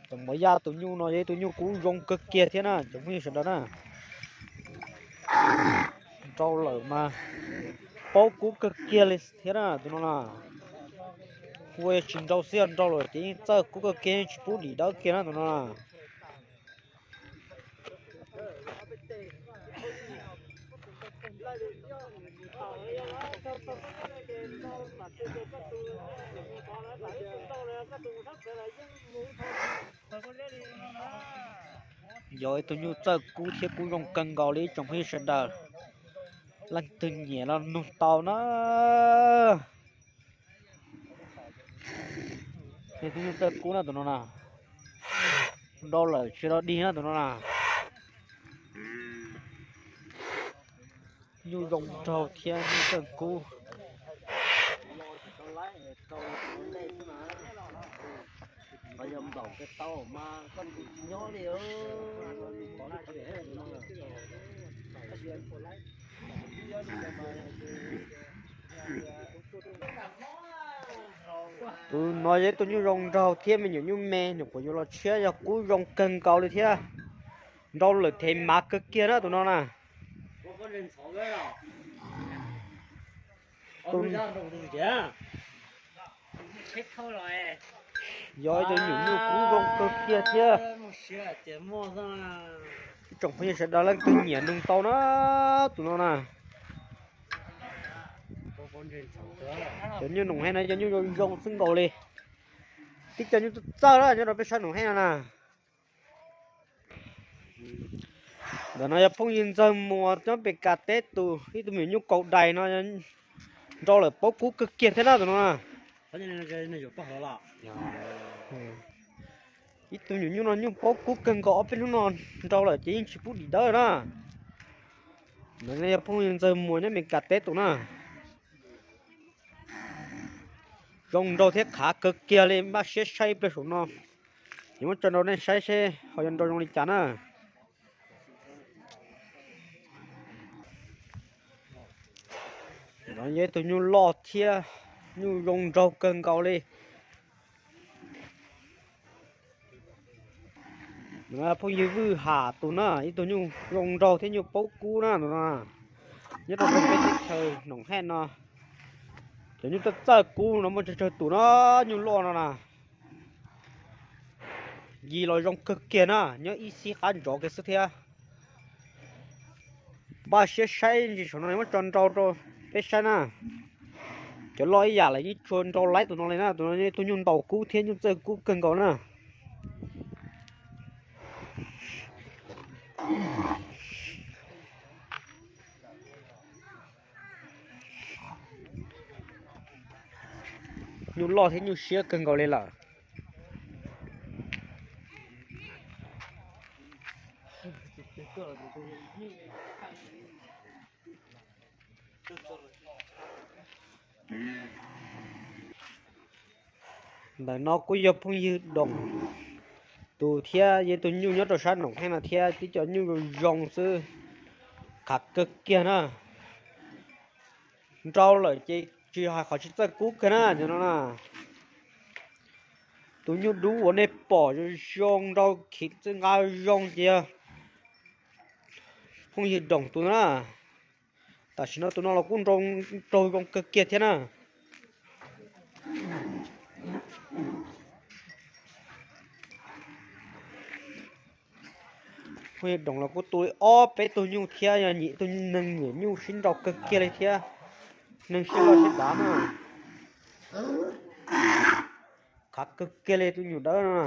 Tsoom Mos Yaj tus nyuj no yog ib tug nyuj kub zoo kawg kiag thiab na tsoom phooj ywg sawv daws na. Nrau lawm mas paub kub kawg kiag li thiab na tus no na. Ua tsis nrau xwb, yog nrau lawm ces yeej txawj kub kawg kiag, yeej tsis pub dim dawb kiag na tus no na. Yog ib tug nyuj txawj kub thiab kub zoo kawg nkaus li tsoom phooj ywg sawv daws. Leej twg nyiam los nug tau na. Yog tus nyuj txawj kub na tus no na. Nrau lawm tsis rov dig na tus no na. Nyuj zoo nraug thiab nyuj txawj kub. Tus no yog ib tug nyuj zoo nraug thiab me nyuam nyuj me, nyuam qhuav yuav los tshiab, yog kub zoo kawg nkaus li thiab. Nrau lawm thev mav kawg kiag na tus no na. Yog ib tug nyuam nyuj kub zoo kawg kiag thiab. Ib tsoom phooj ywg sawv daws leej twg nyiam nug tau na, tus no na. Cov nyuj Noom Hej no cov nyuj zoo zoo xwb nkaus li. Tib co nyuj txawj txawj na nyob rau peb sab Noom Hej no na. Ntawm no yog phooj ywg Ntxawg Muas nyob Mes Kas teb tus, ib tug me nyuam nyuj kaus dais no, nrau lawm paub kub kawg kiag thiab na tus no na. Ib tug me nyuam nyuj no nyuj paub kub kawg nkaus, ob peb hnub no nrau lawm ces yeej tsis pub dim dawb na. Ntawm no yog phooj ywg Ntxawg Muas nyob Mes Kas teb tus na. Zoo nraug thiab khav kawg kiag li, npaj siab saib ib pliag saum no. Yuav muab tso rau nej saib seb ho yuav nrau zoo li cas na. No yog ib tug nyuj loj thiab nyuj zoo nraug kawg nkaus li. Phooj ywg Vwj Ham tus na, ib tug nyuj zoo nraug thiab nyuj paub kub na tus no. Nyob rau peb teb chaws Noom Hej no, cov nyuj txawj txawj kub no muaj tsawg tsawg tus na, nyuj loj no na. Yig los zoo kawg kiag na, nyob ib xib qab ntsov kiag xwb thiab. Npaj siab saib ntsis saum no muab tso nrau rau peb saib na. Cov loj ib yam lawm yeej tsuas nrau laib tus no li na, tus no yog ib tug nyuj ntaus kub thiab nyuj txawj kub kawg nkaus na. Nyuj loj thiab nyuj siab kawg nkaus li lawm. Ntawm no kuj yog phooj ywg Doom tus thiab, yog tus nyuj nyob rau sab Noom Hej no thiab, tib co nyuj zoo zoo xwb, khav kawg kiag na. Nrau lawm ces tsis hais qhov tsis txawj kub kiag na, cov no na. Tus nyuj dub uas nej pom zoo zoo nraug khiv txwj nqa zoo ces yog phooj ywg Doom tus na. Tam sim no tus no los kuj nrau zoo kawg kiag thiab na. Phooj ywg Doom los kuj tu ob peb tug nyuj thiab, yog nyiam tus neeg nyiam nyuj sib nrau kawg kiag li thiab, neeg sib loj sib dav na. Khav kawg kiag li tus nyuj dawb no.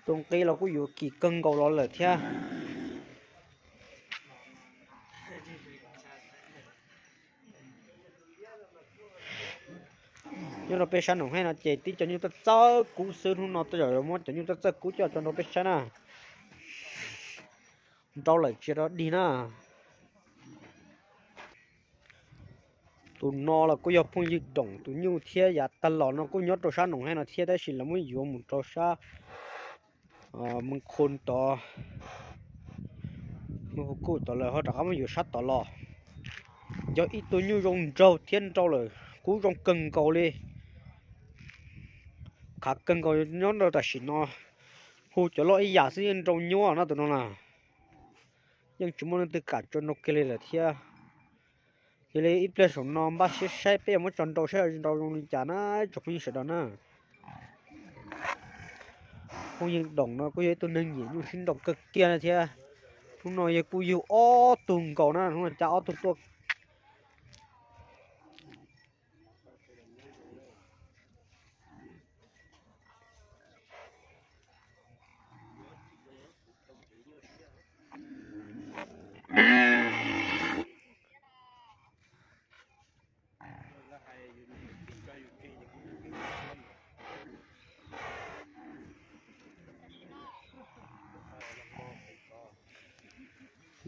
Tus nqi los kuj yuav kim kawg nkaus los lawm thiab. Nyob rau peb sab Noom Hej no ces tib cov nyuj txawj txawj kub xwb, hnub no tej zaum yuav muab cov nyuj txawj txawj kub coj tso rau peb saib na. Nrau lawm tsis rov dig na. Tus no los kuj yog phooj ywg Doom tus nyuj thiab, yav tag los no kuj nyob rau sab Noom Hej no thiab, tab sis lawv muab yuav mus rau sab Mees Khu tod, Mees Khu Kuj tod lawm ho rov qab muab yuav sab tod los. Yog ib tug nyuj zoo nraug thiab nrau lawm kub zoo kawg nkaus li. Khav kawg nkaus nyob rau tam sim no. Hu cov loj ib yam xwb yeej nrau nyuab no tus no na. Yeej tsis muaj leej twg kam tso nrau kiag li lawm thiab. Cia li ib pliag saum no npaj siab saib peb yuav muab tso nrau saib nrau zoo li cas na, tsoom phooj ywg sawv daws na. Phooj ywg Doom no kuj yog ib tug neeg nyiam nyuj sib nrau kawg kiag na thiab. Hnub no yog kuj yug ob tug nkaus na, hnub no cab ob tug tuaj.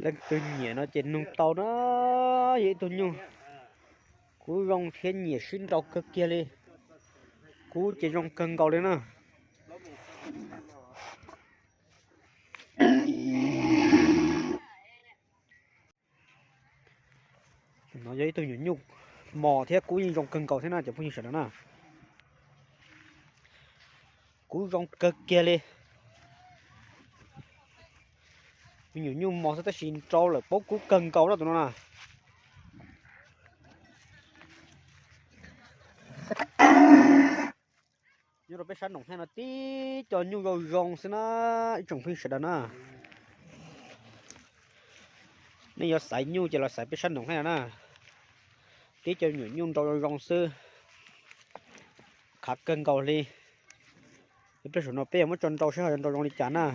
Leej twg nyiam no ces nug tau na, yog ib tug nyuj kub zoo thiab nyiam sib nrau kawg kiag li. Kub ces zoo kawg nkaus li na. No yog ib tug nyuam nyuj mos thiab kub yeej zoo kawg nkaus thiab na cov phooj ywg sawv daws na. Kub zoo kawg kiag li. Me nyuam nyuj mos xwb tab sis nrau lawm paub kub kawg nkaus na tus no na. Nyob rau peb sab Noom Haj no tib co nyuj zoo zoo xwb na, ib tsoom phooj ywg sawv daws na. Nej yuav xaiv nyuj ces los xaiv peb sab Noom Haj no na. Tib co nyuam nyuj nrau zoo zoo xwb, khav kawg nkaus li. Ib pliag saum no peb yuav muab tso nrau saib ho yuav nrau zoo li cas na.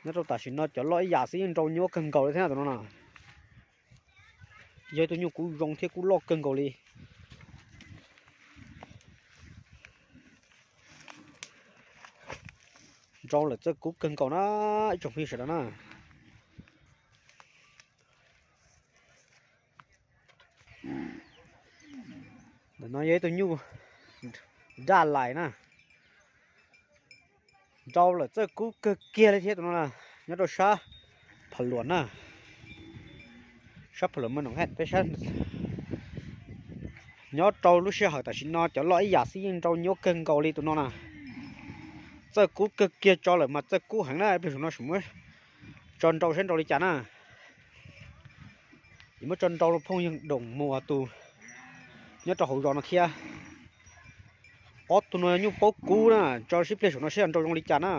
Nyob rau tam sim no cov loj ib yam xwb yeej nrau nyuab kawg nkaus li thiab na tus no na. Yog ib tug nyuj kub zoo thiab kub loj kawg nkaus li. Nrau lawm txawj kub kawg nkaus na, ib tsoom phooj ywg sawv daws na. Ntawm no yog ib tug nyuj daj lais na. Nrau lawm txawj kub kawg kiag li thiab tus no na. Nyob rau sab Pha Luam na. Sab Pha Luam Mw Noom Haj peb sab. Nyob rau lub sij hawm tam sim no cov loj ib yam xwb yeej nrau nyuab kawg nkaus li tus no na. Txawj kub kawg kiag, tso lawm mas txawj kub heev na, ib pliag saum no sim muab tso nrau saib nrau li cas na. Muab tso nrau rau phooj ywg Doom Muas tus nyob rau hauv zos no thiab. Ob tug no nyuj paub kub na, tso sib pliag saum no saib nrau zoo li cas na.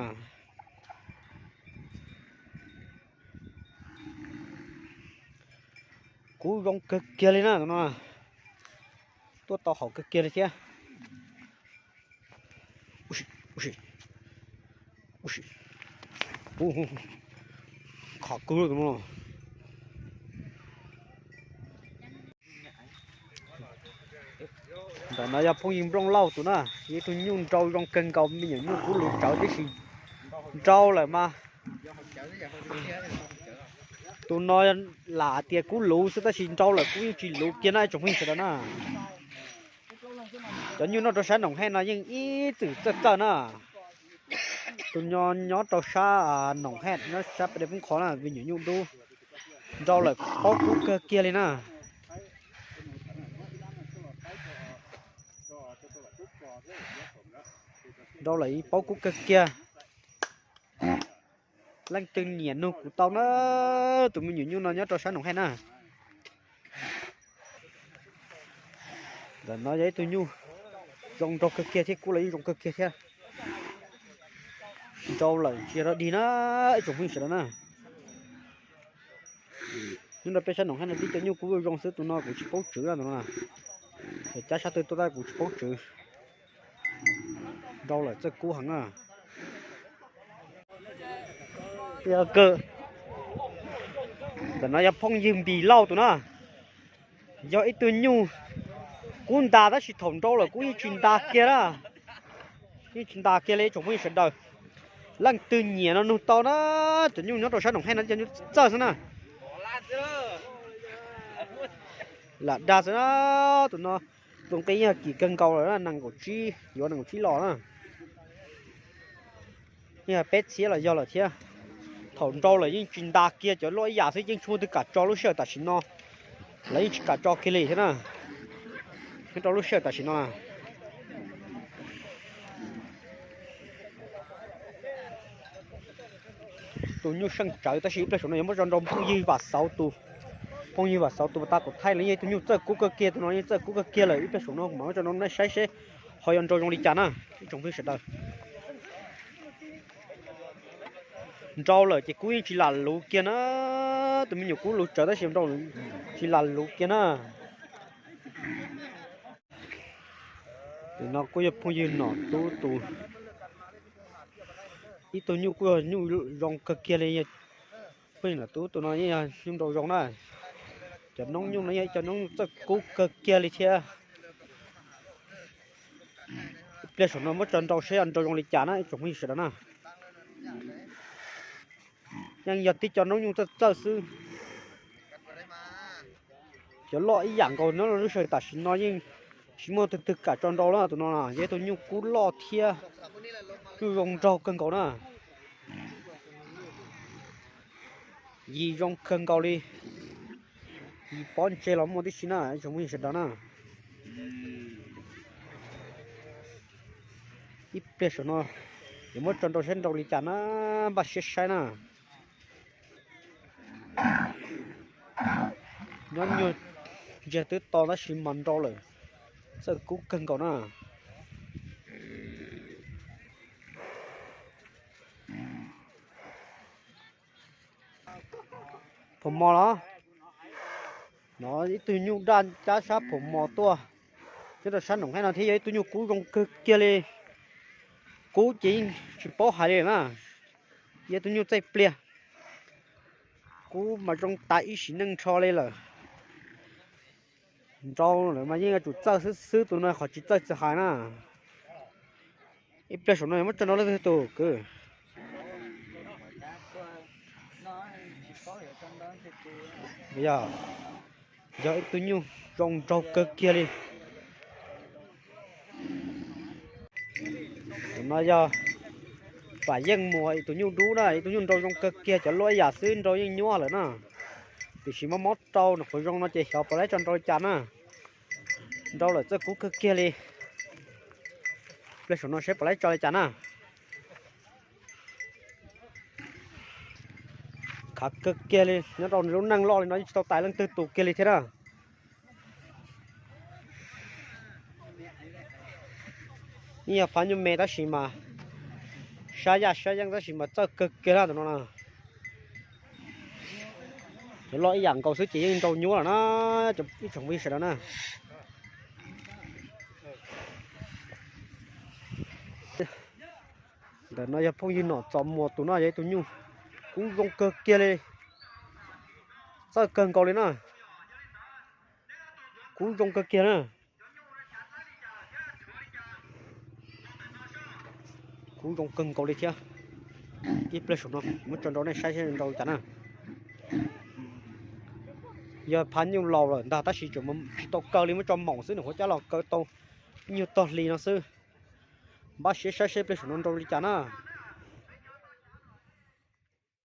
Kub zoo kawg kiag li na tus no. Tuaj tau haum kawg kiag li thiab. Khov kub tus no. Ntawm no yog phooj ywg Nplooj Lauj tus na, yog ib tug nyuj nrau zoo kawg nkaus, me nyuam nyuj kub luv tsawv tib si. Nrau lawm mas tus no lam tias kub luv xwb tab sis nrau lawm kub yeej tsis luv kiag na, ib tsoom phooj ywg sawv daws na. Cov nyuj nyob rau sab Noom Haj no yeej ib txwm txawj txawj na. Tus no nyob rau sab Noom Haj, nyob sab pem dej Poob Qho na, me nyuam nyuj dub. Nrau lawm paub kub kawg kiag li na. Nrau lawm paub kub kawg kiag. Leej twg nyiam nug kuv tau na, tus me nyuam nyuj no nyob rau sab Noom Haj na. Ntawm no yog ib tug nyuj zoo nraug kawg kiag thiab kub los yeej zoo kawg kiag thiab. Nrau lawm tsis yog dog dig na, ib tsoom phooj ywg sawv daws na. Nyob rau peb sab Noom Haj no tib co nyuj kub zoo xwb, tus no kuv tsis paub tswv na, tus no na. Cab sab twg tuaj tab kuv tsis paub tswv. Nrau lawm txawj kub heev na. Ntawm no yog phooj ywg Npis Lauj tus na. Yog ib tug nyuj kub ntas tab sis thaum nrau lawm kub yeej tsis ntas kiag na. Yeej tsis ntas kiag li tsoom phooj ywg sawv daws. Leej twg nyiam no nug tau na, cov nyuj nyob rau sab Noom Haj no cov nyuj txawj xwb na. Lam dag xwb na, tus no tus nqi yeej kim kawg nkaus lawm na, nees nkaum tsib, yuav nees nkaum tsib los na. Yeej peb txhiab los yog lawm thiab. Thaum nrau lawm yeej tsis ntas kiag, cov loj ib yam xwb yeej tsis muaj twg kam tso lub sij hawm tam sim no. Lawv yeej tsis kam tso kiag li thiab na. Nyob rau lub sij hawm tam sim no na. Tus nyuj seej tsawv tab sis ib pliag saum no yuav muab tso nrau phooj ywg Vam Xauv tus, phooj ywg Vam Xauv tus pas tas kom thaij los yeej ib tug nyuj txawj kub kawg kiag, tus no yeej txawj kub kawg kiag lawm. Ib pliag saum no mam muab tso nrau nej saib seb ho yuav nrau zoo li cas na ib tsoom phooj ywg sawv daws. Nrau lawm ces kub yeej tsis lam luv kiag na. Tus me nyuam kub luv tsawv tab sis nrau tsis lam luv kiag na. Tus no kuj yog phooj ywg Nom Tub tus, ib tug nyuj kuj yog nyuj zoo kawg kiag li. Phooj ywg Nom Tub tus no yeej yog nyuj nrau zoo na. Cov noob nyuj no yog ib co noob nyuj txawj kub kawg kiag li thiab. Ib pliag saum no muab tso nrau seb nrau zoo li cas na ib tsoom phooj ywg sawv daws na. Yeej yog tib co noob nyuj txawj txawj xwb. Cov loj ib yam nkaus nyob rau lub sij hawm tam sim no yeej tsis muaj tug twg kam tso nrau na. Tus no yog ib tug nyuj kub loj thiab nyuj zoo nraug kawg nkaus na. Yim zoo kawg nkaus li. Yim pob ntseg los muaj tib si na ib tsoom phooj ywg sawv daws na. Ib pliag saum no yuav muab tso nrau saib nrau li cas na, npaj siab saib na. Nyob nyuag ntsiag twb to tab sis mas nrau lawm, txawj kub kawg nkaus na. Phom mos los? No ib tug nyuj daj cab sab phom mos tuaj. Nyob rau sab Noom Haib no thiab yog ib tug nyuj kub zoo kawg kiag li. Kub ces yeej tsis paub hais li na. Yog ib tug nyuj txaij pliag, kub mas zoo tas ib sim neej nrho li lawm. Nrau lawm mas yeej yuav tsum txawj xwb xwb, tus no qhov tsis txawj tsis hais na. Ib pliag saum no yuav muab tso nrau leej twg tus kwv? Yog, yog ib tug nyuj zoo nraug kawg kiag li. Tus no yog Vam Yeej Muas tus nyuj dub na, ib tug nyuj nrau zoo kawg kiag, cov luaj ib yam xwb nrau yeej nyuaj lawm na. Tiam sis mob mob rau nws qhuav zoo no ces xyov puas laib tso nrau li cas na. Nrau lawm txawj kub kawg kiag li. Pliag saum no seb puas laib tso li cas na. Khav kawg kiag li, nyob rau nws lub neej loj li no yeej tsis tau tais leej twg tus kiag li thiab na. Yeej yog phab nyuj me tab sis mas sab yaj sab yeej tab sis mas txawj kawg kiag na tus no na. Cov loj ib yam nkaus xwb ces yeej nrau nyuaj lawm na, ib tsoom phooj ywg sawv daws na. Ntawm no yog phooj ywg Nom Txos Muas tus no, yog ib tug nyuj kub zoo kawg kiag li, txawj kawg nkaus li na. Kub zoo kawg kiag na. Kub zoo kawg nkaus li thiab. Ib pliag saum no muab tso nrau nej saib seb nrau li cas na. Yog phab nyuj laus lawm ntag tab sis tseem tsis tau kaw li, muab tso maum xwb, nws qhuav cab los kaw tau ib nyuag tog hli no xwb. Npaj siab saib seb pliag saum no nrau li cas na.